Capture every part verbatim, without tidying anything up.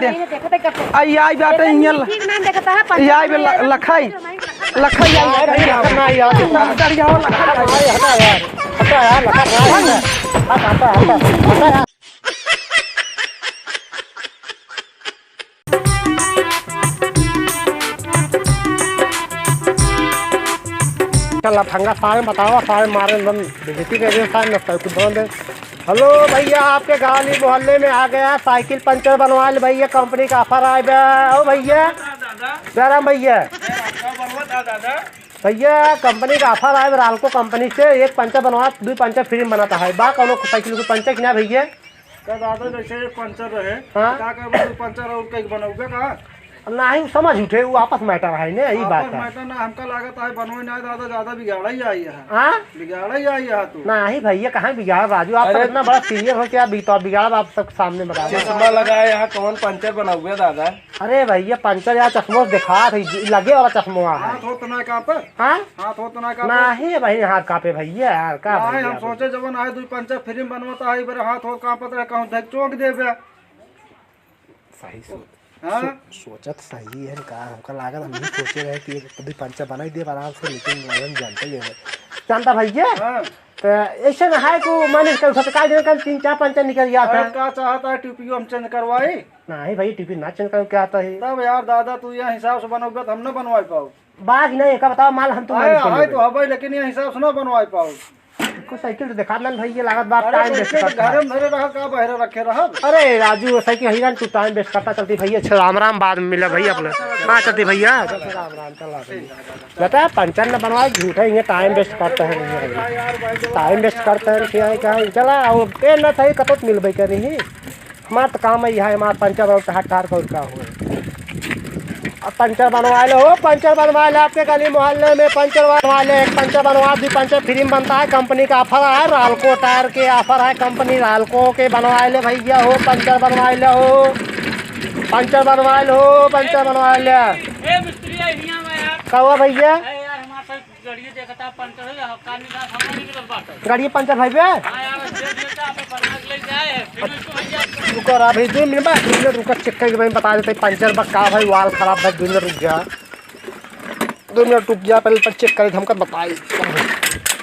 देखा था कब से। आई, आई बाटे इतना हियाँ नीक, नीक नाम देखा था, ई आई बे ल-, लखई। लखई आई, लखई आई। ना यार। लखई आई, लखई आई। हटा यार। हटा यार, लखई आई। हटा, हटा, हटा, हटा यार। चल, लफंगा सारे बतावा, सारे मारे एकदम बेइज्जती कर दे, सारे नस्ता कुछ बंद है। हेलो भैया, आपके गली मोहल्ले में आ गया, साइकिल पंचर बनवा ले भैया, कंपनी का ऑफर आए बा। ओ भैया, जयराम भैया, भैया कंपनी का ऑफर आए बा, रालको कंपनी से एक पंचर बनवा, दो पंचर फ्री में बनाता है। बा कौनो साइकिल को पंचर कि ना भैया? का दादा, जैसे एक पंचर रहे, हाँ। का करबो, दो पंचर और कई बनौबे का? अब नाही, उ समझ उठे, उ आपस मैटर है ने, यही बात आपस है। मैटर ना, हमका लागत है बनवे ना दादा, ज्यादा बिगाड़ा ही आई है। हाँ? बिगाड़ा ही आई है तू। नाही भैया, कहाँ बिगाड़ राजू, आप सब अरे इतना बड़ा सीनियर हो, क्या बी-, तो बिगाड़ आप सब सामने बता दो। चश्मा लगाए यहाँ कौन पंचर बनाउबे दादा? अरे भैया, पंचर यार चश्मो से देखा था, लगे वाला चश्मो है। हाथ होत ना कांपे? हाँ? हाथ होत ना कांपे? नाही भाई, हाथ कांपे भैया, यार का नाही, भैया हम अभी। सोचे जवन आए दो पंचर फ्री में बनवता है, इबरे हाथ होत कांपत रहे, कहूँ धक चौंक देबे। सही सो-, हाँ? सो-, सोचत सही है का? हमका लागत हम भी सोचे रहे कि एक कभी पंचर बनाई देब आराम से, लेकिन हम जानते ही है। जानता भैया? हाँ। तो ऐसे ना है को मैंने कल उठा तो का दिन कल तीन चार पंचर निकल गया था। अरे का चाहता है, टूपियो हम चेंज करवाई? नहीं भाई, टूपी ना चेंज कर क्या आता है? तब यार दादा, तू यह हिसाब से बनोगे तो हम ना बनवाई पाओ। बात नहीं, का बताओ, माल हम तो आए, नहीं आए तो हबै, लेकिन यह हिसाब से ना बनवाई पाओ। कुछ साइकिल तो दिखा दन भैया, लागत बात अरे टाइम वेस्ट साइकिल करता है। घर में धरे रहा, का बहरे रखे रहा? अरे राजू, साइकिल हिरन तू टाइम वेस्ट करता, चलती भैया, अच्छा राम राम, बाद में मिले भैया अपने। हाँ, चलती भैया, राम राम, चला भैया। बेटा, पंचर न बनवाए, झूठे ही टाइम वेस्ट करते हैं भैया, टाइम वेस्ट करते हैं, क्या है, क्या है, चला, और पेन न सही, कतो मिलबे करी। हमार तो काम है, यहाँ हमार पंचर और हट ठार का और का हुआ। अब पंचर बनवा ले हो, पंचर बनवा ले, आपके गली मोहल्ले में पंचर बनवा ले, एक पंचर बनवा, दो पंचर फ्री में बनता है, कंपनी का ऑफर है, रालको टायर के ऑफर है, कंपनी रालको के बनवा ले भैया हो, पंचर बनवा ले हो, पंचर बनवा ले हो, पंचर बनवा ले। ए मिस्त्री, ए हियाँ आवा यार। का हुआ भैया? ए यार, हमार साथ गड़िया देखता पंचर हो जा, का निकाल, सामान निकलत बाटे। गाड़ी पंचर भाई बे? हाँ यार, दे दिया था, आपे बना के ले जाए, फिर इसको भैया। रुको रा भाई, दो मिनट बा, दो मिनट रुका, चेक करके मैं बता देते, पंचर बा का भाई, वाल खराब बा, दो मिनट रुक जा, दो मिनट रुक जा, पहले पर चेक करे, हमका बताई।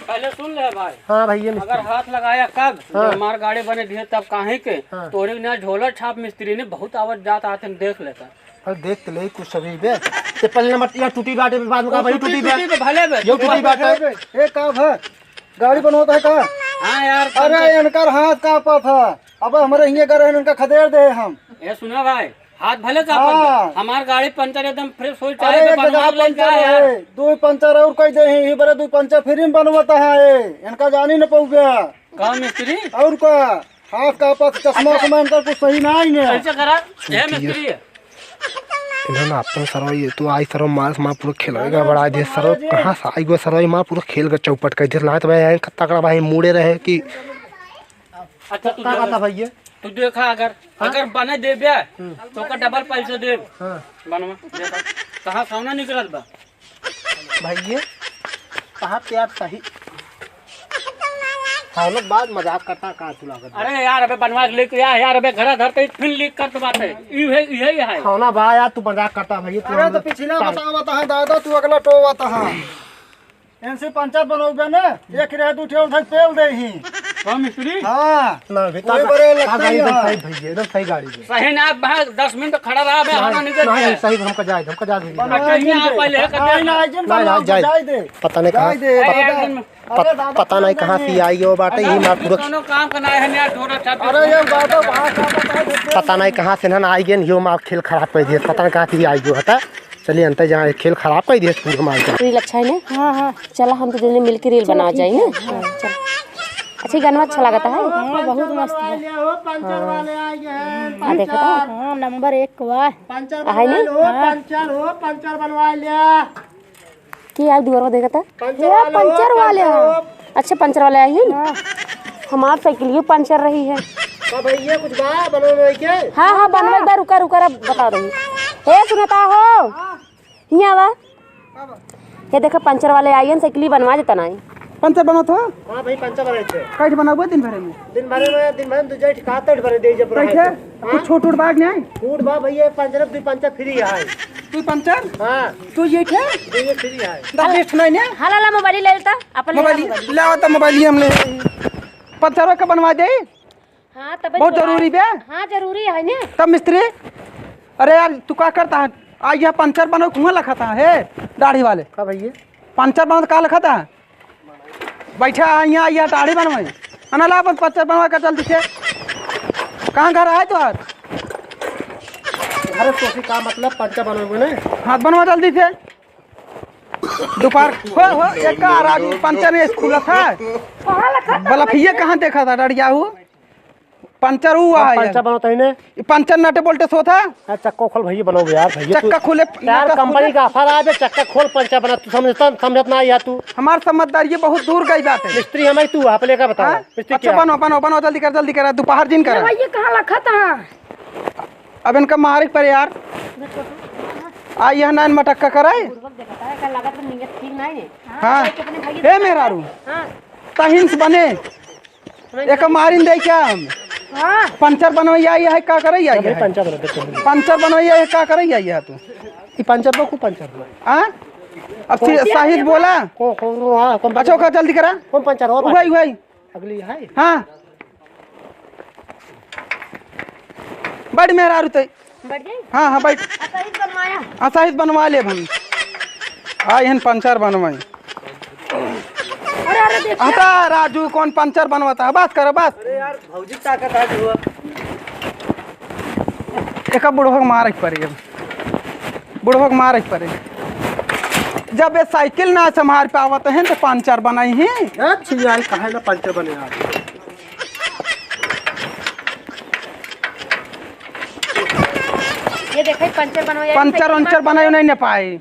पहले सुन ले भाई। हाँ भैया, अगर मिस्त्री। हाथ लगाया कब, हाँ। जब हमार गाड़ी बने दिए तब काहे के, हाँ। तोरे ना झोला छाप मिस्त्री ने बहुत आवत जात आते देख लेता। अरे देख तो ले कुछ सभी बे। ते पहले नंबर या टूटी बाटे, बाद में का ओ, भाई टूटी, टूटी बे। टूटी बे, भले बे। यो टूटी बाटे। ए, का भा? गाड़ी बनवत है का? हाँ यार, अरे, पंचर। इनकर हाथ कांपत है। अब हमरे हियाँ गए रहन, इनका खदेड़ दे हम। ए, सुना भाई, हाथ भले कांपत बा, हाँ। हमार गाड़ी पंचर एकदम फ्रेश हो, अरे, चाहे तो एक जगह बनवा ले पंचर जाए यार। है, दो पंचर और कह दे, ही बरे दो पंचर फ्री में बनवत है, इनका जानी न पउबे। का मिस्त्री? और का? हाथ कांपत, चश्मा उश्मा इनकर कुछ सही नाहीं है। कैसे करा? ए मिस्त्री। इन्होंने अपन सरवा, ये तो आई सरवा मार, मार पूरा खेलवे गड़बड़ा दिया सरवा। कहाँ से आई गो सरवा, ये मार पूरा खेल के चौपट कर दिया। लागत भाई, आए तगड़ा भाई, मूड़े रहे कि अच्छा, तू का देख। कहता भैया? तू देखा, अगर, हाँ? अगर बने देबे, हम्म। तो ओकर डबल पैसा देब। हाँ। बनवा, देखा। कहाँ सोना निकलत बा? भैया, कहाँ पे आप सही? हम लोग बात मजाक करता, कहाँ तू लागत बा? अरे यार, अबे बनवा के लेके आ यार, अबे घरा धरते ही फिर लीक करत बाटे। इहे, इहे ही है। हाँ ना बा यार, तू मजाक करता भैया, तू अरे हम तो लोग पिछला टाइम बतावत है दादा, तू अगला टोवत है। इनसे पंचर बनौबे ने, एक रहे दू ठे उधर पेल दे ही। हाँ मिस्त्री? हाँ। ना, बेटा, वही बड़े का लगता गाड़ी ही एकदम है। सही भैया, एकदम सही गाड़ी है। सही ना, बस दस मिनट खड़ा रहा, बे, नहीं, हवा नहीं नहीं, देते। सही, हमका जाए दे, हमका जाए दे। बना अच्छा, यहाँ पहले है, नहीं, नहीं, नहीं, जाए दे। पता नहीं कहाँ, जाए दे। पता नहीं कहाँ से आई हो बाटे, अरे, ये मार पूरा। दोनों काम करना है, यार, थोड़ा सा। अरे, ये बात है, वहाँ से पता नहीं कहाँ से ना आई गए, यो मार खेल खराब कर दिया, पता नहीं कहाँ से आई हो हटा। चलिए, अंतर जहाँ खेल खराब कर दिया पूरा मार के। रील अच्छा है ना? हाँ, हाँ। चला, हम तो दोनों मिलके रील बनावा जाए ना। हाँ, चल। अच्छा, ये गाना अच्छा लागत है। हाँ, बहुत मस्त है। हाँ। आ, देखो तो। हाँ, नंबर एक को है। पंचर बनवा लो, हाँ। पंचर हो, पंचर बनवा लिया। के आइल दुआरवा देखता? पंचर वाले हो, पंचर वाले पंचर हो। अच्छा, पंचर वाले आई हैं? हाँ। हमार साइकिलियो पंचर रही है। का भैया, कुछ बा बनवे में के? हाँ, हाँ, बनवे बा, रुका, रुका, अब बता रही। ए, सुनता हो? हाँ। हियाँ आवा। का बा? ये देखो, पंचर वाले आई हैं, साइकिल बनवा देता नाहीं। पंचर बनत हो? हाँ भाई, पंचर बनत है। कैठ बनाबो दिन भरे में? दिन भरे में, दिन भरे में दू चार ठे का तैठ बने दे जब रहे कैठे? तो। हाँ? कुछ छूट उट बाग नहीं? छूट बा भैया, पंचर, दू पंचर free है। तू पंचर? हाँ। तू ये ठे? ये free है। दस बीस ठे नहीं ने? हाला ला मोबाइल ले लेता, अपन ले मोबाइल मोबाइल। ले आवता मोबाइल ही हमने। पंचर का बनवा दे? हाँ, तब बहुत जरूरी बे? हाँ, जरूरी है ने। तब मिस्त्री, अरे यार, तू का करता है? आ, यह पंचर बनो, कुआं लखता है, दाढ़ी वाले। का भैया? पंचर बनो तो का लखता है? बैठा है यहाँ, यह दाढ़ी बनवाई। अना ला अपन पंचर बनवा के जल्दी से। कहाँ घर है तोहार? घर तो से का मतलब, पंचर बनवाई ने? हाथ बनवा जल्दी से। दोपहर, हो, हो, एक का राजू पंचर ने स्कूल था। कहाँ लखा था बल्ब ये कहाँ देखा था, डरिया हूँ? पंचर हुआ है पंचर यार। बनता है ने? ये पंचर नट बोल्ट से होता है? हाँ, चक्का खोल भैया, बनाओ यार, भैया तू चक्का खोले, यार, नट कंपनी खोले। का offer आवे, चक्का खोल, पंचर बना, तू समझता, समझत ना यार तू। हमार समझदारी ये बहुत दूर गई बात है। मिस्त्री हमारी तू, आप लेकर बताओ। हाँ? मिस्त्री अच्छा, क्या? बनो, बनो, बनो, जल्दी कर, जल्दी कर, दोपहर जिन कर। भैया कहाँ लखा था? अब इनका मारे पर यार। आ, यह नान मटक्का कराए। बुड़बक देखता है, का लागत में नियत ठीक नहीं है। हाँ। ए मेहरारू। हाँ। तहिन से बने। एक मारिन दे क्या हम? हाँ। पंचर बनवैया आई है, का करैया आई है? पंचर बना दे। पंचर बनवैया है, का करैया आई है तू? ई पंचर बा, खूब पंचर बा। हाँ? अब सी-, साहिद बोला। को, को, को, हाँ, कौन अच्छा, ओका जल्दी करा। कौन पंचर हो? उगाई, उगाई। अगली है? हाँ। बैठ मेहरारू तई। बैठ जाई? हाँ, हाँ, बैठ। असाहित बनवाया। असाहित बनवा लेब हम। आ, इहन पंचर बनवाई। अरे, अरे, देखिए। हटा, राजू, कौन पंचर बनवाता है? बस करो, बस। अरे यार, भौजी ताकत आज हुआ। एका बुढ़वा के मारे के पड़ी अब। बुढ़वा के मारे के पड़ी। जब ये साइकिल ना संभाल पावत हैं, तो पंचर बनाई ही। अच्छी यार, काहे ना पंचर बने यार? ये देखा, पंचर बनवाया, पंचर उंचर बनायो नहीं ना पाए।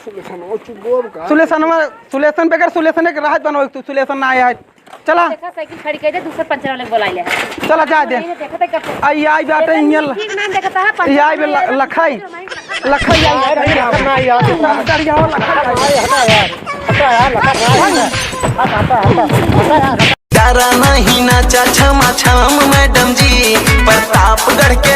सुलेसनवा चुप बोल का? सुलेसनवा, सुलेसन बेगर सुलेसन एक राहत बनवाई तू, सुलेसन ना आया है। चला। देखा, साइकिल खड़ी कर दे, दूसरा पंचर वाले को बुला ले। चला, जा दे। नहीं, देखा था कब से। आई, आई बाटे देखा, इंजन। ठीक नहीं देखा था, पंचर ये आई बे वाले ल-, लखाई। लखाई आई, लखाई आई। ना यार। लखाई आई, लखाई आई। अरे, हटा यार। हटा यार, लखाई आई। हटा, हटा, हटा, हटा यार, हटा। डरा नहीं नाचा छमा छम मैडम जी, प्रतापगढ़ के